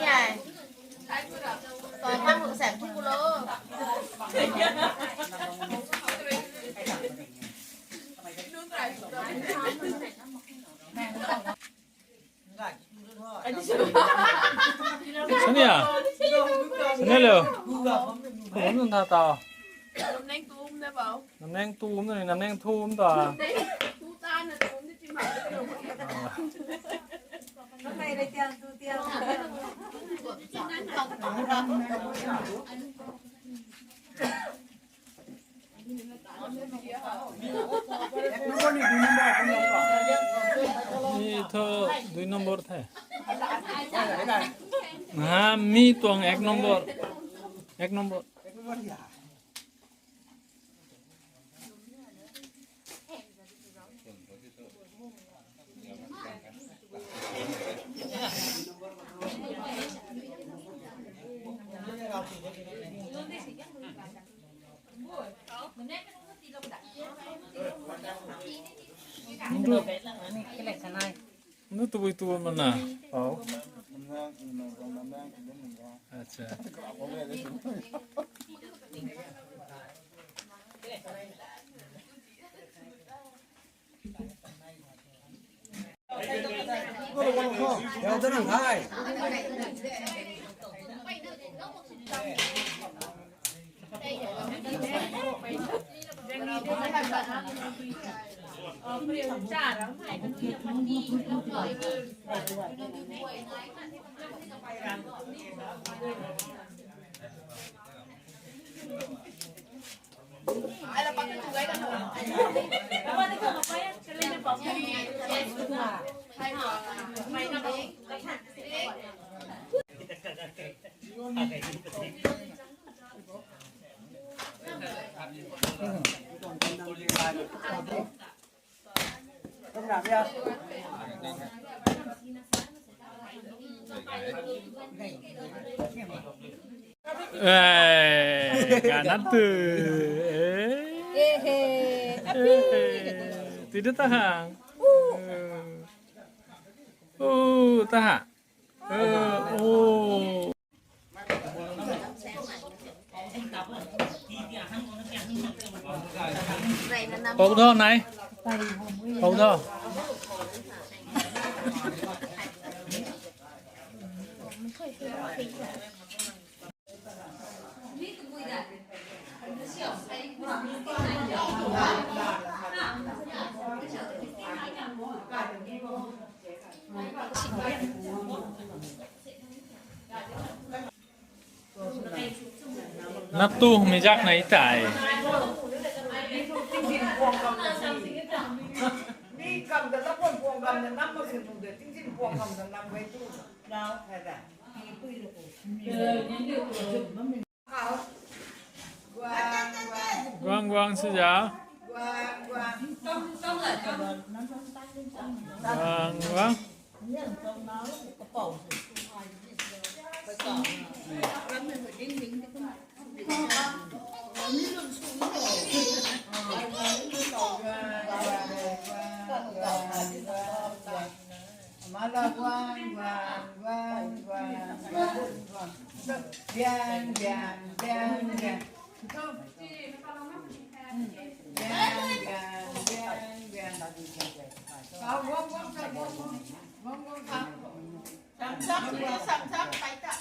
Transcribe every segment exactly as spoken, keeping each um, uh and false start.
Ai. Tao thang lu sam thu lo. Sani à? Sani liu. Khou bam nunc tha tau. Namneng tum na bau. Namneng tum na ni, namneng thum ta. Namneng thu ta na tum ni ti ma. Mi thu dui number the. Ha, mi tuang ek number. Ek number. Ndu tabui tu mana. Pau. Acha. Eh, ganat tu. Eh. Eh, eh. Api. Tidak tahan. Uh. Uh, tahan. Uh, uh. Pau tho nai. Pau tho. Nap tu mi zak nai tai. Mi kam da la pon pon kam da nam ma sin pun de, ting sin pon kam da nam gai tu. Nau, hai da. Guang guang si ja. Guang guang. Guang guang. Mala guang guang guang guang guang. Biang biang biang biang. Biang biang biang biang. Guang guang guang guang guang guang. Sam sam sam sam pai ta.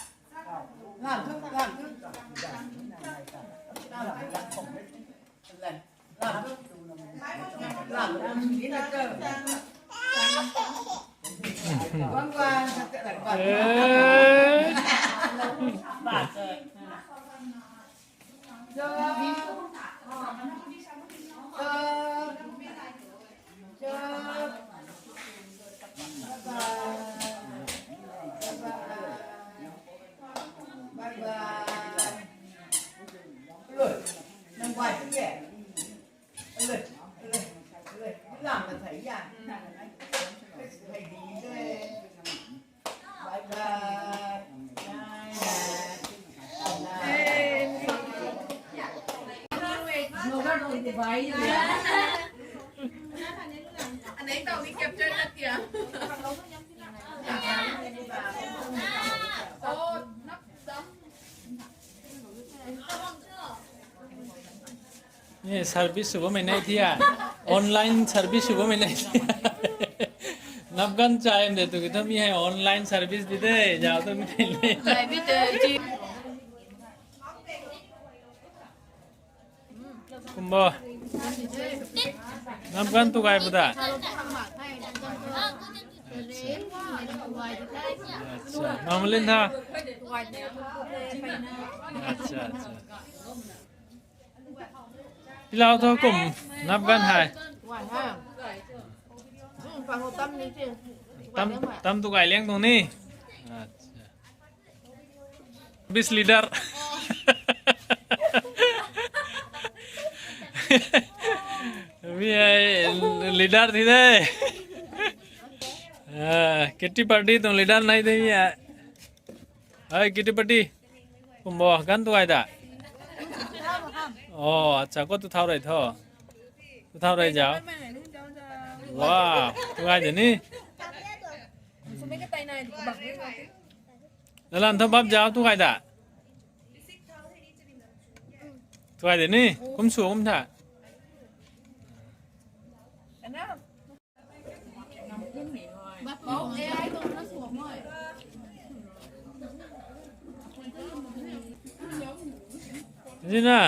Ni service sw bammei nai thi a. Online service sw bammei nai thi a. Napgan chai de tu ki thu mi hei online service di de. Zau tu mi thei le. Kumbo. Napgan tu gay bu da. Acha. Mamalin tha. Acha, acha. Pilau tho kum napgan hei. Tam, tam tu gay liang tuang ni. Acha. Bis leader. Mi hei leader thi de. Ah, kitty party tuang leader nai de mi hei. Hei, kitty party. Kumbo, gan tu gay da. Oh, acha, ko tu thau rei tho. Tu thau rei zau. Wow, tu gay de ni. Lalan tho bap zau tu gay da. Tu gay de ni, kum sw kum tha. Zina,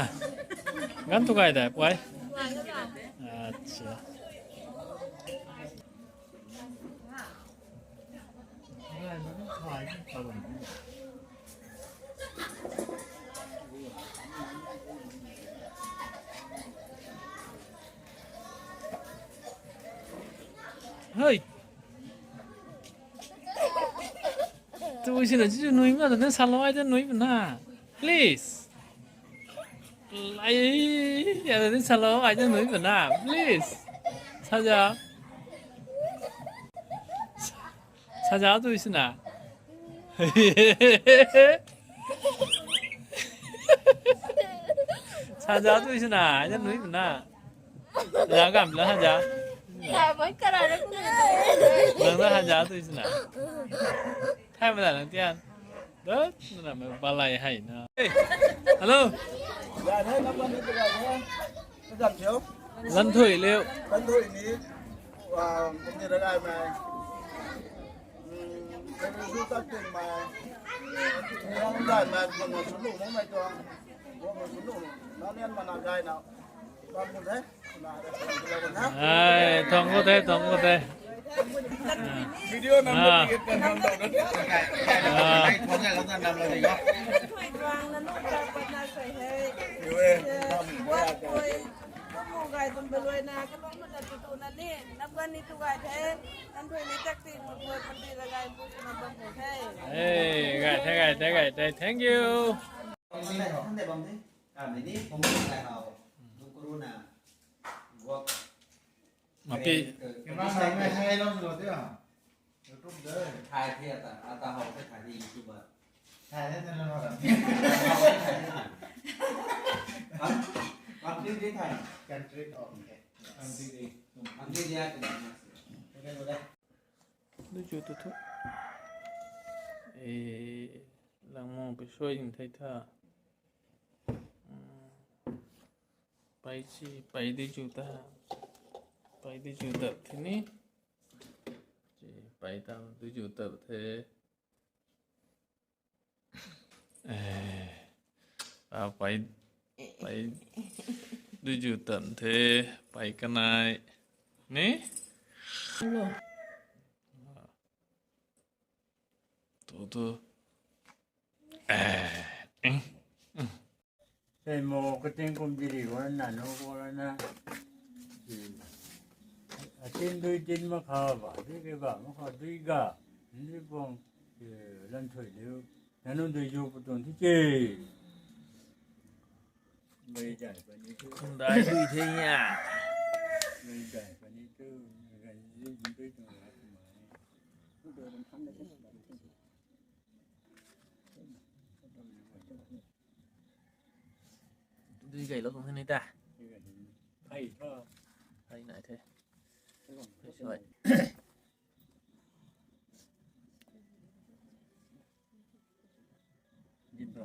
gan tu gay da, puai. Acha. Hei. Tu sina chu nui ma ta salou ai ta nui na. Please. Ai, ya ta salou ai ta nui na. Please. Saja. Saja tu sina. Saja tu sina, ai ta nui na. Saja kam la saja. Nang ta saja tu sina. Thai ma da nang tian. Dut, na me balai hai na. Hey, hello. Lan thui liu. Lan thui ni. Wa, kum ni ragai mai. Hmm, kum ni su tak ting mai. Ni hong dai mai, kum ni su lu mai tuang. Kum ni su lu. Na nian ma na gai na. Bam kum the. Ai, thong ko the, thong ko the. Video nam lo ticket kan nam lo na. Ah. Ai, thong ya lo na nam lo ni ko. Hey, gay the, gay the, gay the. Thank you. Mapi. Kena sa me hai lo lo dia. YouTube de. Thai the ata, ata hou the thai the YouTuber. Thai the na lo lo. Country de thai. Country of. Country de. Country de ata na. Lu chu tu thu. E, langmang pe suai ding thei tha. Pai si, pai di chu ta. Pai di chu ta thi ni. Chi, pai ta di chu ta the. Eh, a pai, pai di chu ta the, pai kanai. Ni? Hello. Tu tu. Eh, eh. Sei mo kating kum diri ko na no ko na. Atin dui tin ma kha ba, dui ke ba ma kha dui ga. Ni pong, eh, lan thui liu. Nanu dui yu putun thi che. Mei jai pa ni tu. Kum dai dui the nia. Mei jai pa ni tu. Mei jai dui tu. Dui gay lo kong the ni ta. Thai tho. Thai nai the. Thai soi. Jin tho.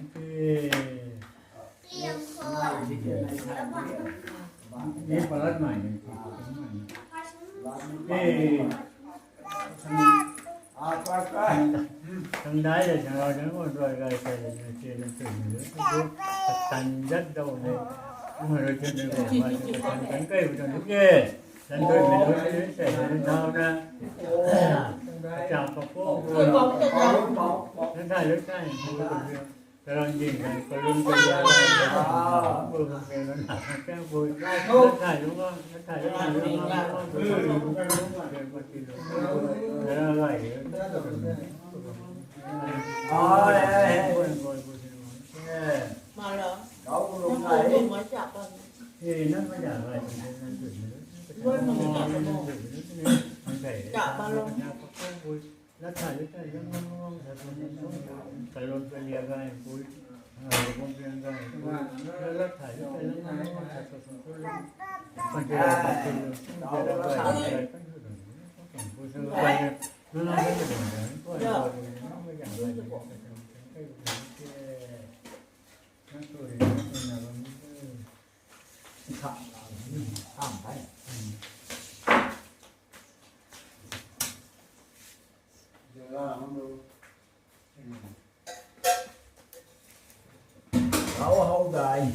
Ni palat mai ni. Eh, thang dai le thang rau thang kon rui gay kai le na che na tui ni lu tu tan jat dau ne. Kum rui che ne ko ma che tan kan kai bu tan ke. Tan tui ni lu che che ne thau na. Cha pa ko. Na thai lu thai. Karang jing kan kalun kaya. Bul bul bul na kya bul. Thai lu ma, thai lu ma. Karang lai. Ai ai. Bul bul bul. Malo. Kau lu ngai. Nang ma ja lai. Nang thai. Lat thai lu thai, kalun kalia gay pui, bum piang gay pui, lat thai lu thai, pan thai lu thai, pan thai lu thai, pan thai lu thai, Hau hau dai.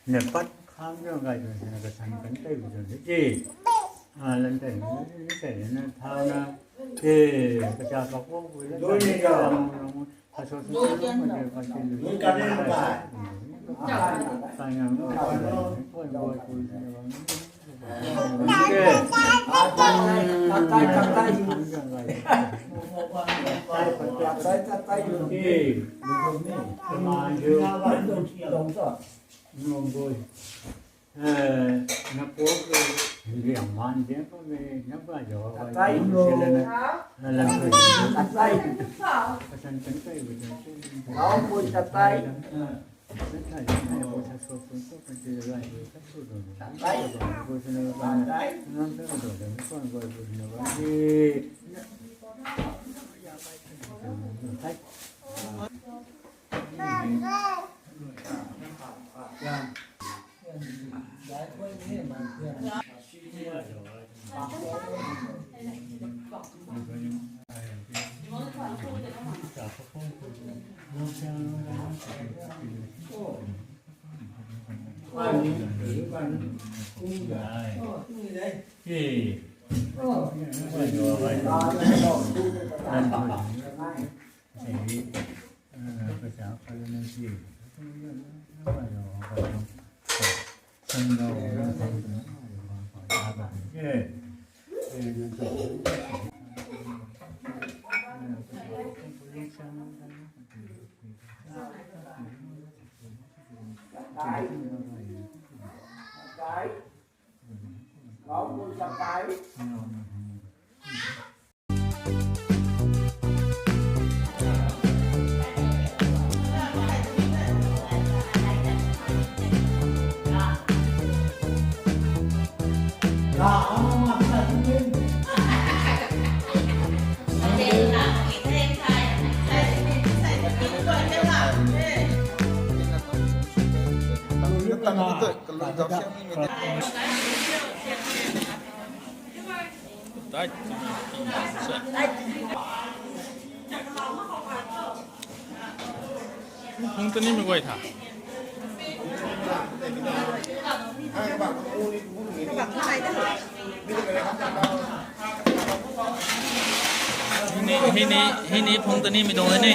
Ne pat kham jo gai tu na kasan kan tei bu tu e. A lan tei ni tei na thau na. E kacha ka ko bu lan tei ka so su ka de ka ti lu. Ka ngam ko ko. Phung tani mei guay tha. Hini, hini, hini phung tani mei tuang the ni.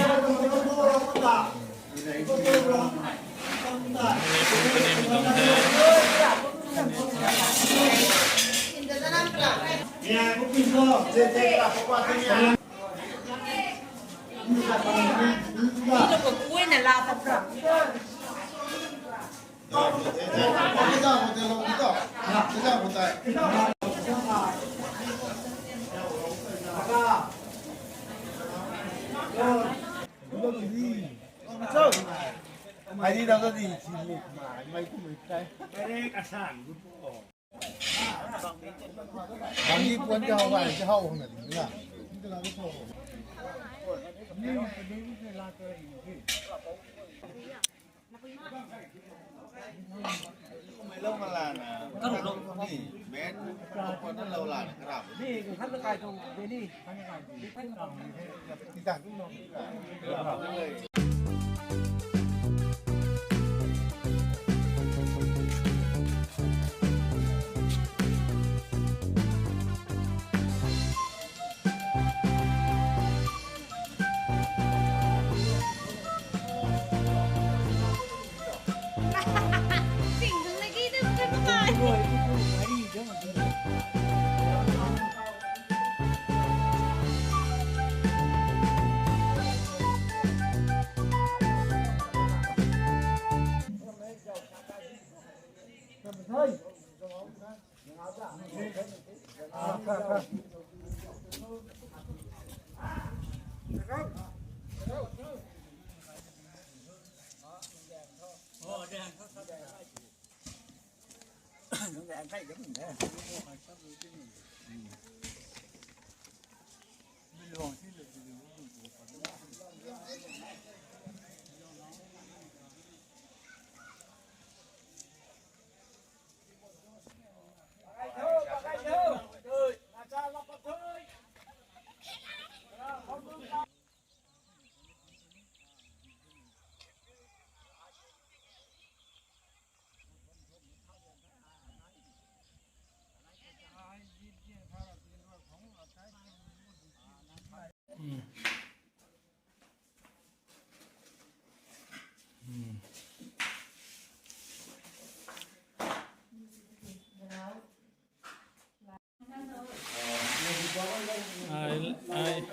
Ai, ai,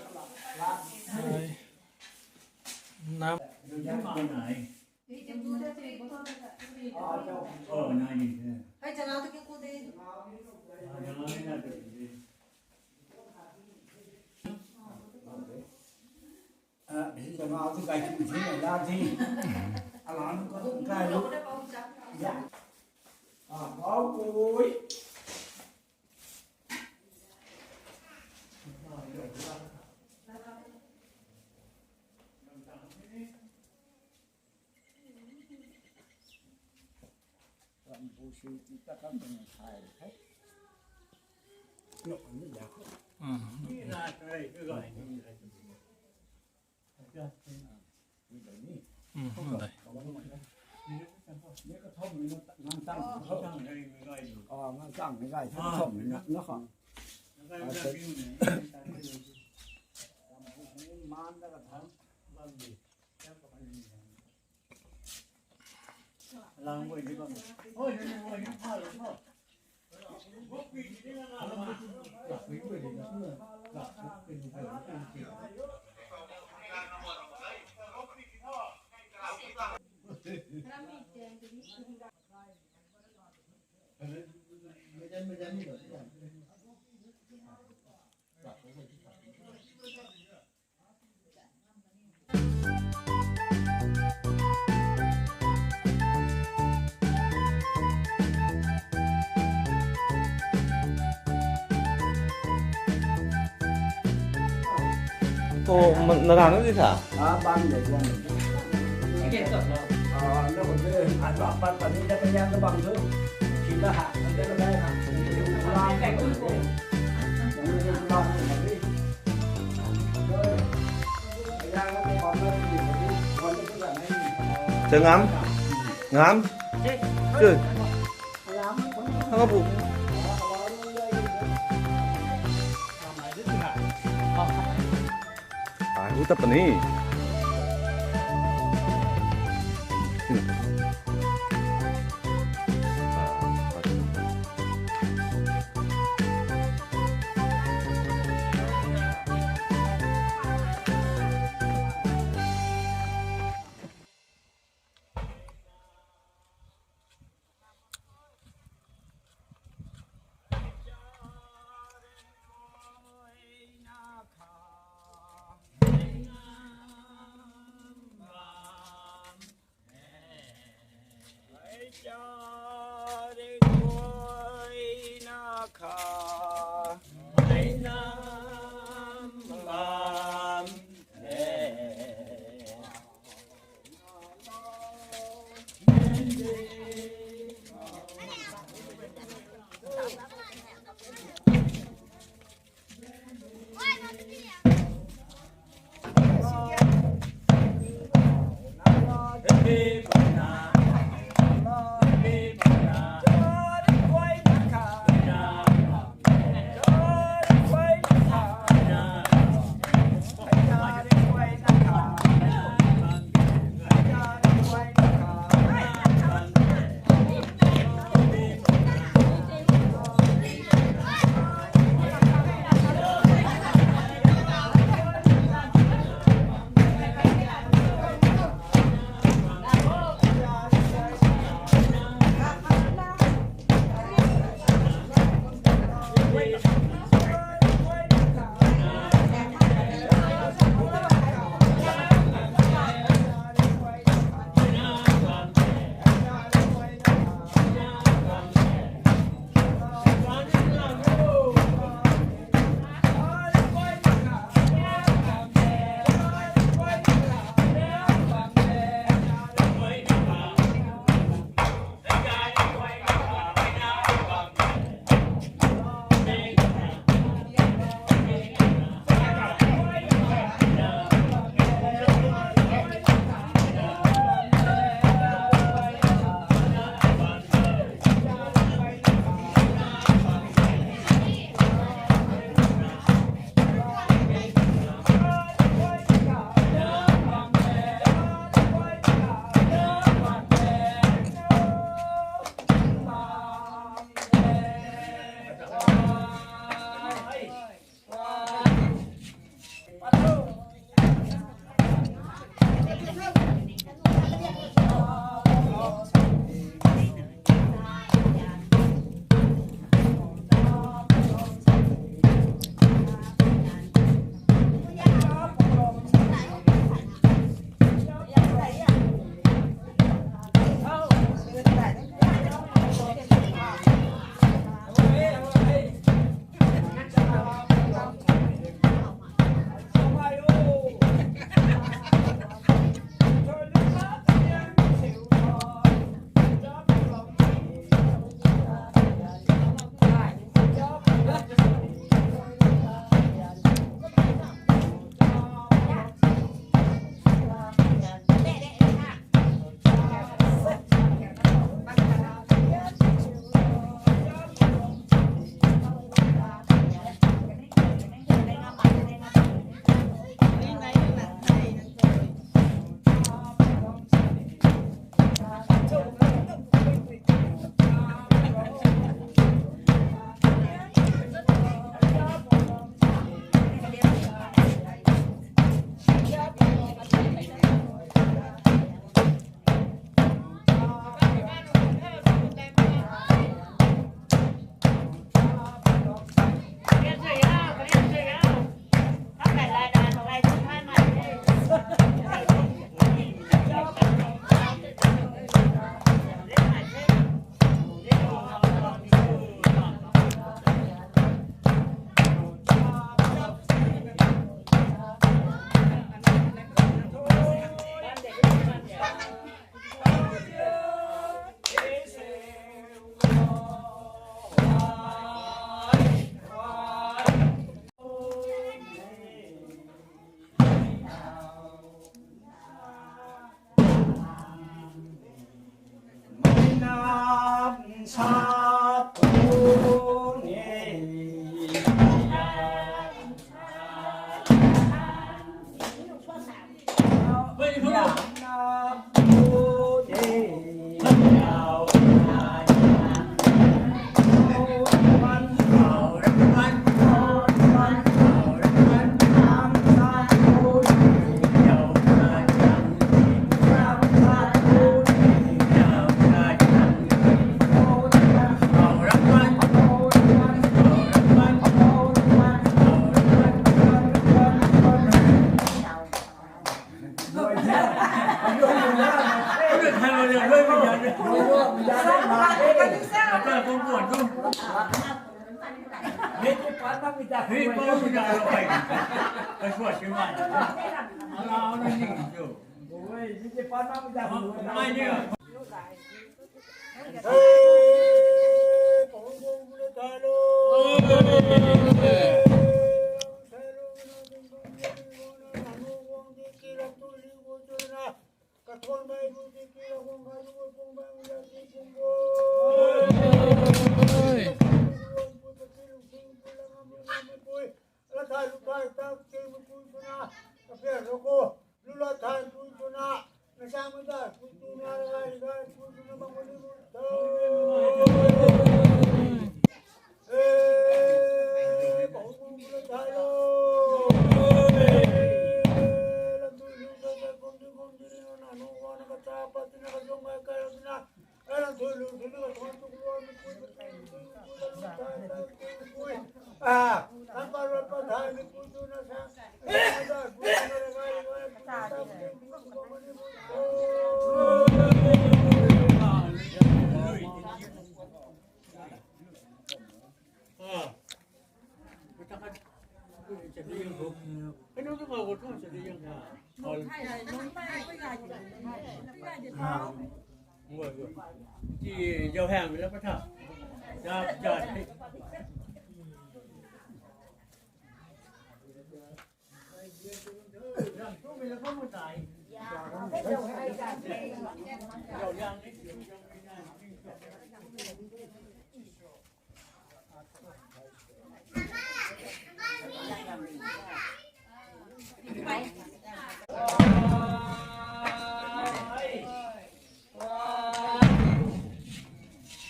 ai. Nam. Ồ, mà, mà làm cái gì hả? À, bán để cho mình. Ờ, nó còn cái, à, bạn, bạn, bạn đi ra cái nhà nó bằng thứ. Chỉ là hả, cái, cái, cái, hả? Chớ ngắm. Ngắm. Chứ. Ngắm bu. Ai, u tap ni.